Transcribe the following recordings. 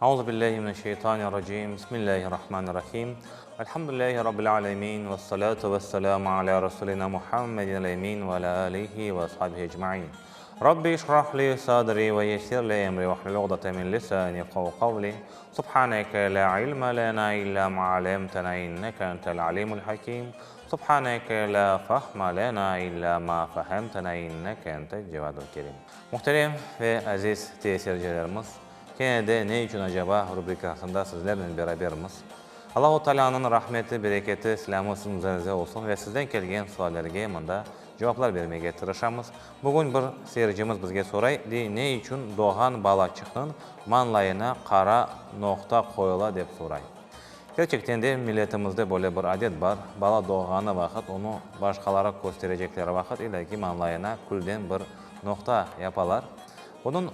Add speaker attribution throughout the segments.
Speaker 1: Auzu billahi mineşşeytanirracim. Bismillahirrahmanirrahim. Elhamdülillahi rabbil alemin ve salatu ve selamu ala rasulina Muhammedin emin ve ala alihi ve ashabihi ecmain. Rabbi işrah li sadri ve yessir li emri ve hlul uqdeten min lisani yefkahu qavli. Subhaneke la ilme lena illa ma alemtena inneke entel alimul hakim. Subhaneke la fahme lena illa ma fehemtena inneke entel cevadul kerim. Muhterem ve aziz teleseyircilerimiz, kene de Ne içün acaba rubrikasında sizlernen berabermiz. Allahu Taalânıñ rahmeti, bereketi, selâmı siziñ üzeriñizde olsun ve sizden kelgen suallerge mında cevaplar bermege tırışamız. Bugün bir seyircimiz bizge soray, dey, ne içün doğğan balaçıqnıñ mañlayına qara noqta qoyula dep soray. Kerçekten de milletimizde böyle bir adet bar, bala doğğanı vaqıt onı başqalara kösterecekleri vaqıt ilâki mañlayına külden bir noqta yapalar. Bunıñ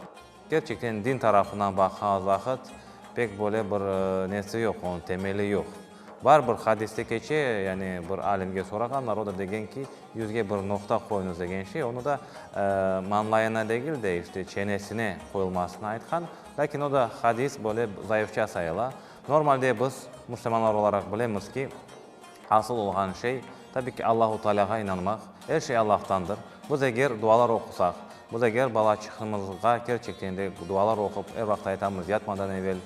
Speaker 1: kerçekten din tarafından baqqanımız vaqıt pek böyle bir nesi yoq, onıñ temeli yoq. Bar bir hadiste keçe, yani bir alimge sorağanlar, o da degen ki, yüzge bir noqta qoyuñız degen şey, onı da mañlayına degil de, işte, çenesine qoyulmasını aytqan. Lâkin o da hadis böyle zayıfça sayıla. Normalde biz, müslümanlar olaraq bilemiz ki, asıl olğan şey, tabi ki, Allahu Tealâğa inanmaq, er şey Allahtandır. Biz eger dualar oqusaq, biz eger balaçığımızğa kerçekten de dualar oqup, er vaqıt aytamız, yatmadan evel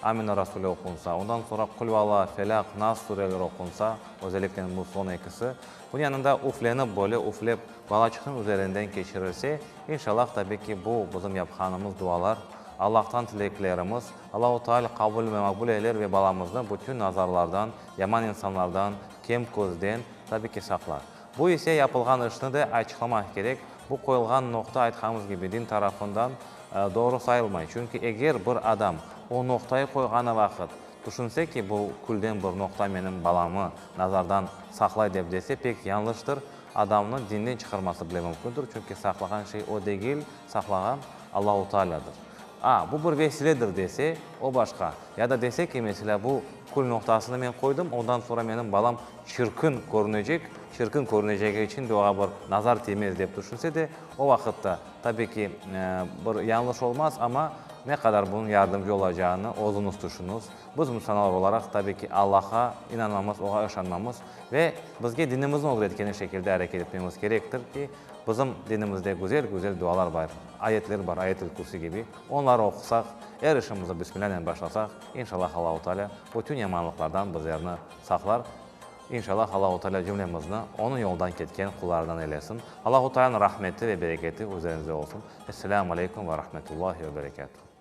Speaker 1: Amina Rasuli oqunsa, ondan soñra Qul-u-Alla, Felâq, Nas sureleri oqunsa, özellikle bu soñ ekisi, bunıñ yanında üflenip böyle üflep balaçıqnıñ üzerinden keçirilse, inşallah, tabi ki, bu bizim yapqanımız dualar, Allahtan tileklerimiz, Allahu Teala qabul ve maqbul eyler ve balamıznı bütün nazarlardan, yaman insanlardan, kem közden, tabi ki, saqlar. Bu ise yapılğan işni de açıqlamaq kerek, bu qoyulğan noqta aytqanımız kibi din tarafından doğru sayılmay, çünki eger bir adam o noqtayı qoyğanı vaqıt tüşünse ki, bu külden bir noqta menim balamı nazardan saqlay dep dese, pek yañlıştır, adamnı dinden çıqarması bile mümkündir, çünki saqlağan şey o degil, saqlağan Allahu Tealâdır. A, bu bir vesiledir dese, o başqa. Ya da dese ki, meselâ, bu kül noqtasını men qoydım, ondan soñra menim balam çirkin körünecek, çirkin körünecegi içün de oña bir nazar tiymez dep tüşünse de, o vaqıtta, tabi ki, bir yañlış olmaz, amma ne qadar bunıñ yardımcı olacağını özüñiz tüşüñiz. Biz musulmanlar olaraq, tabi ki, Allahqa inanmamız, oña ışanmamız ve bizge dinimizniñ ögretkeni şekilde areket etmemiz kerektir ki, Bizim dinimizde güzel-güzel dualar bar, ayetler bar, Ayet-ül Kürsi kibi. Onları oqusaq, er işimizni Bismillânen başlasaq, inşallah Allahu Teala bütün yamanlıqlardan bizlerni saqlar. İnşallah Allahu Teala cümlemizni Onıñ yolundan ketken qullarından eylesin. Allahu Teala'nıñ rahmeti ve bereketi üzeriñizde olsun. Esselâmu aleykum ve rahmetullahi ve berekâtuh.